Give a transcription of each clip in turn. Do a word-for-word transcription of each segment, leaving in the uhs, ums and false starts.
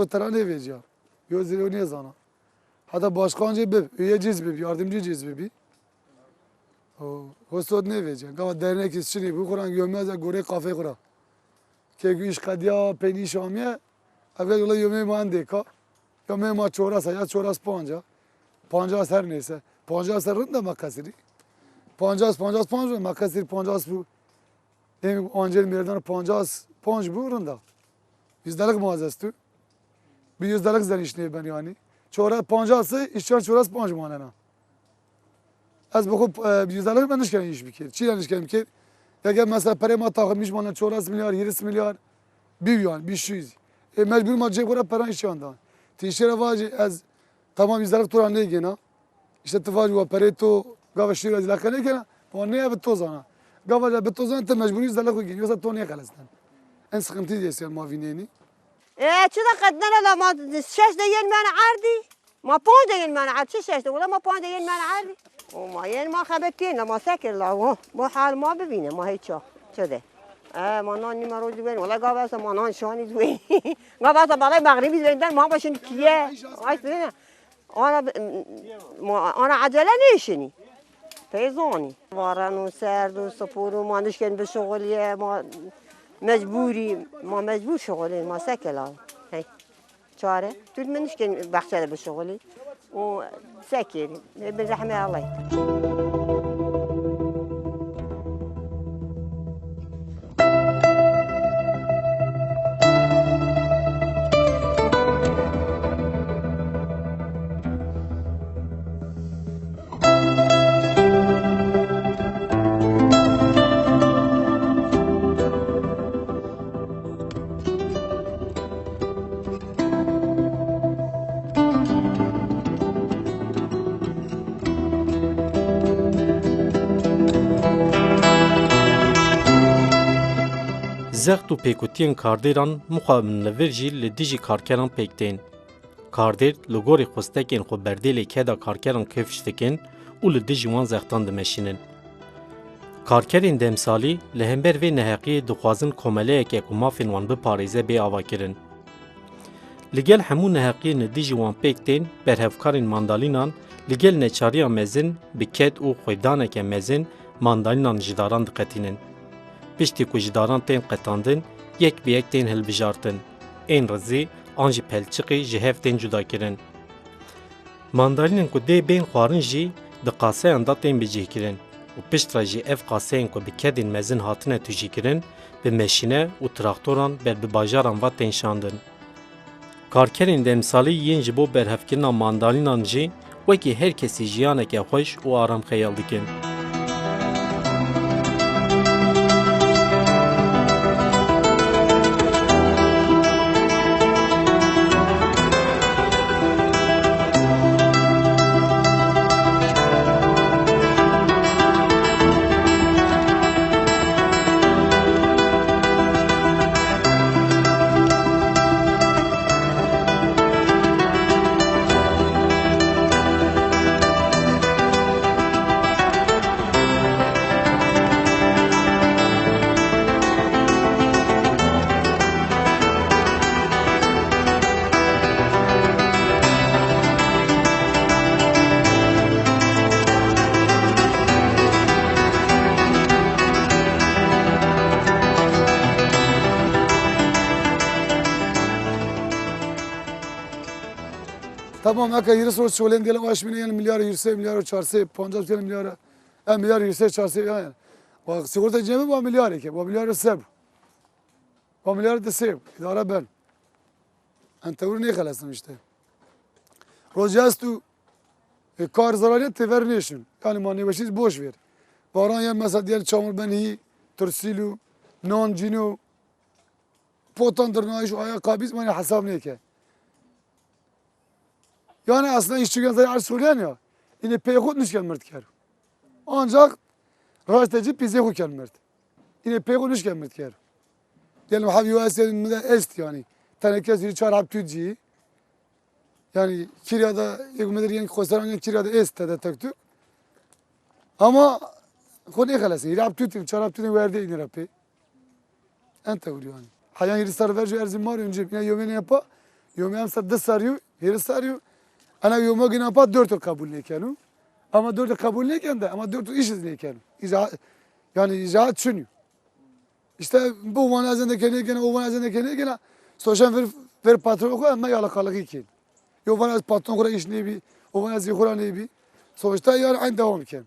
Tera nêvêciya. Yo zî yo nêzana. Heta başkan jî bib, üye cîz bib, yardımcı cîz bibî. O, hostot nêvêciya. Gava dernekî şinî bû, xwe rang yomya ze gorê kafê xwe ra. Kê ku îş qediya, peynî şamiye, ev gel wela yomê ma endêka. Yomê ma çoras e, ya çoras panc e. Pancas her neyse. Pancas ser rind e ma kesirî. Pancas, pancas panc e ma kesirî pancas bû. Demek ancel mêrdan pancas panc bû, rinda. Yüzdelik ma ez estu. Bi yüzdelik zen iş nêben yani. Çore pancas, işçiyan çoras panc manena. Ez bi xwe, e, bi yüzdelik ben nişken iş bikir. Çi nişken bikir? Ya gel mesela perê ma taxilmiş manena çoras milyar, yirmi milyar. Bir yani, bir yüz. E, mecbur ma cê xwe re peran işçiyan dan. Tiştê re vacî ez tamam yüzdelik tora nêgêna. İşte tu vacî wa perê to gava şîr ez laqe nêkena, wa nê ev to zana. Gava le bi to zana te mecbur yüzdelik xwe gîn, yoksa to nêxelesnen. En sıkıntı dê ser ma vînênî. E, çi de qednere la ma şeş de yên men erdî. Ma panc de yên men erdî. Çi şeş de? Wala ma panc de yên men erdî. O ma yên ma xebetiyên la ma sekir la wo. Bu hal ma bibîne ma hiç o. Çi de? E, ma nan nîma rojî wen. Wala gava esa ma nan şanî wen. Gava esa balay mexribî wen der ma başin kiye. Ay, Ana, bi- ma- ana acele nêşinî. Peyzanî. Varen û serd û spor û ma nişken bişuxulîye, ma mecbûrî, ma mecbûr şuxulîn, ma sekela. Hey. Çare. Tu min nişken baxçe de bişuxulî. Û sekêrî. Ê bin rehmê Allahê. Zext û pêkutiyên kardêran muqabil li vir jî li dijî karkeran pêk tên. Kardêr li gorî xwestekên xwe berdêlê keda karkeran kifş dikin û li dijî wan zextan dimeşînin. Karkerên demsalî li hember vê neheqiyê dixwazin komeleyeke ku mafên wan biparêze bê avakirin. Li gel hemû neheqiyên li dijî wan pêk tên, berhevkarên mandalînan li gel neçariya mezin bi ked û xwêdaneke mezin mandalînan ji daran diqetînin. Piştî ku ji daran tên qetandin, yek bi yek tên hilbijartin. Ên rizî an jî pelçiqî ji hev tên cudakirin. Mandalînên ku dê bên xwarin jî di qaseyan de tên bicihkirin û piştre jî ev qaseyên ku bi kedên mezin hatine tujîkirin, bi meşîne û traktoran ber bi bajaran ve tên şandin. Karkerên demsalî yên ji bo berhevkirina mandalînan jî wekî her kesî jiyaneke xweş û aram xeyal dikin. Tamam, eke yirmi soru çolên diyelim, aşmine yani milyar, yüz, milyar, çarşıya, pancas yani milyar, e, milyar, yüz, çarşıya yani. Bak, sigorta cemî bu milyar ki, bu milyar sev. Bu milyar da sev, idare ben. En tewr ne xelesin işte. Rojî estu, e, kar zararê tever nêşin. Yani ma nêweşîz boş ver. Baran ya mesela diyelim çamur ben hi, tursilu, nan cino, potan dırnağı şu ayakkabı biz bana hesap neke. Yani aslında işçi zaten her söyleyen ya. Yine peyxut nişken mird ker. Ancak raşteci pizê xu ken mird. Yine peyxut nişken mird ker. Diyelim habi yo esin mi de est yani. Teneke ziri çar hab tücci. Yani kirya da yek müdür yani kosaran yani kirya da est de tek tük. Ama xu ne xelesin. Yine hab tücci, çar hab tücci verdi yine rapi. En tewr yani. Heyan yirmi sar ver ji erzî mar önce bine yomêne yapa. Yomî em ser du serî yo, hêrî serî yo. Ena yoma gina pa dört yıl kabul nêkeno. Ama dört yıl kabul nêken de, ama dört yıl iş iz nêkeno. İza-, yani izahat çin yo. İşte bu van ez nêkene, nêkene, o van ez nêkene, nêkene. Soşan ver, ver patron xo, em me yalakalığı kin. Yo van ez patron xo ra iş nêbî, o van ez xo ra nêbî. Sonuçta yani aynı devam kin.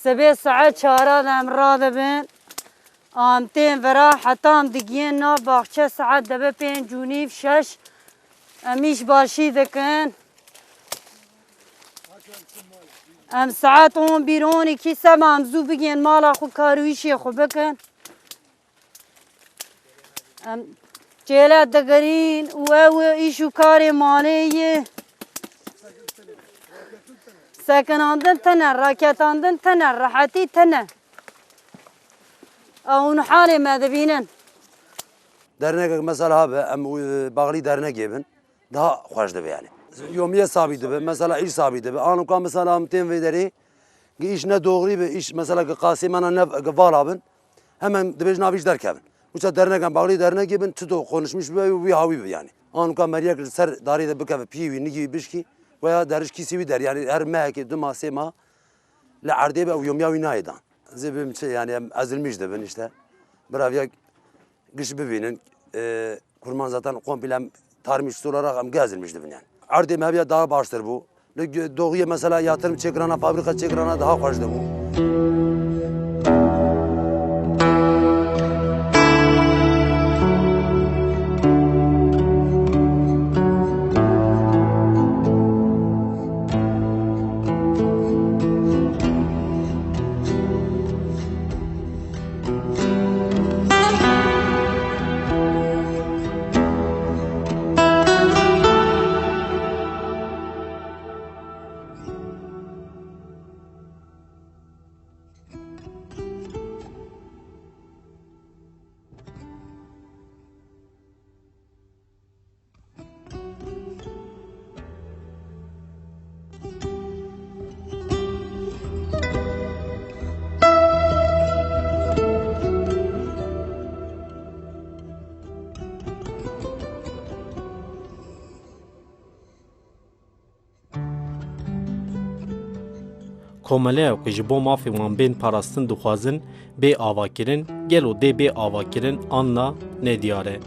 Sibê saet çaran em radibin. Em tên vira heta em digiyên nav baxçe saet dibe pênc û nîv şeş. Em îş başî dikin. Em saet on bir on iki seba em zû bigiyên mala xwe kar û îşê xwe bikin. Em çêle digirîn û ew îş û karê malê yê. Sekinandin tine, raketandin tine, rehetî tine. Ew hûn halê me dibînin. Dernekek mesela habe, em, e, bağlî dernekê bin, daha xweş dibe yani. Yomiyê sabî dibe, mesela îş sabî dibe. Anûka mesela em tên vê derê, ki îş ne doğrî be, îş mesela ki qasê me ne, ki vala bin. Hemen dibêjin, "Nav îş derkevin." Uça dernekan bağlî dernekê bin, çito konuşmuş be û wî hawî be yani. Anûka meriyek li ser darê de bikeve, piyê wî, nigî wî bişkî, veya deriş kîsê wî der, yani her mehekê, du ma, sê ma li erdê be û yomiya wî nayê dan. Zê bim çi, yani em ezilmiş dibin işte. Biraviya giş bibînin. E, kurman zaten komple em tarmîş olarak em gezilmiş dibin yani. Erdê me heviya daha baştir bû. Li gö-, doğuya mesela yatırım çêkirana, fabrika çêkirana daha xweş dibû. Komeleya ku ji bo mafê wan bên parastin dixwazin bê avakirin, gelo dê bê avakirin an na, nediyar e.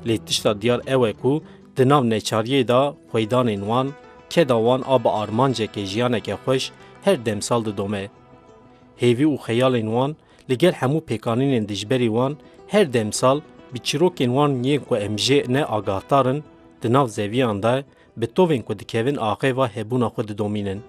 Lê tişta diyar ew e ku di nav neçariyê de xweydanên wan, keda wan a bi armanceke jiyaneke xweş her demsal didome. Hêvî û xeyalên wan li gel hemû pêkanînên dijberî wan her demsal bi çîrokên wan yên ku em jê ne agahdar in, di nav zeviyan de bi tovên ku dikevin axê ve hebûna xwe didomînin.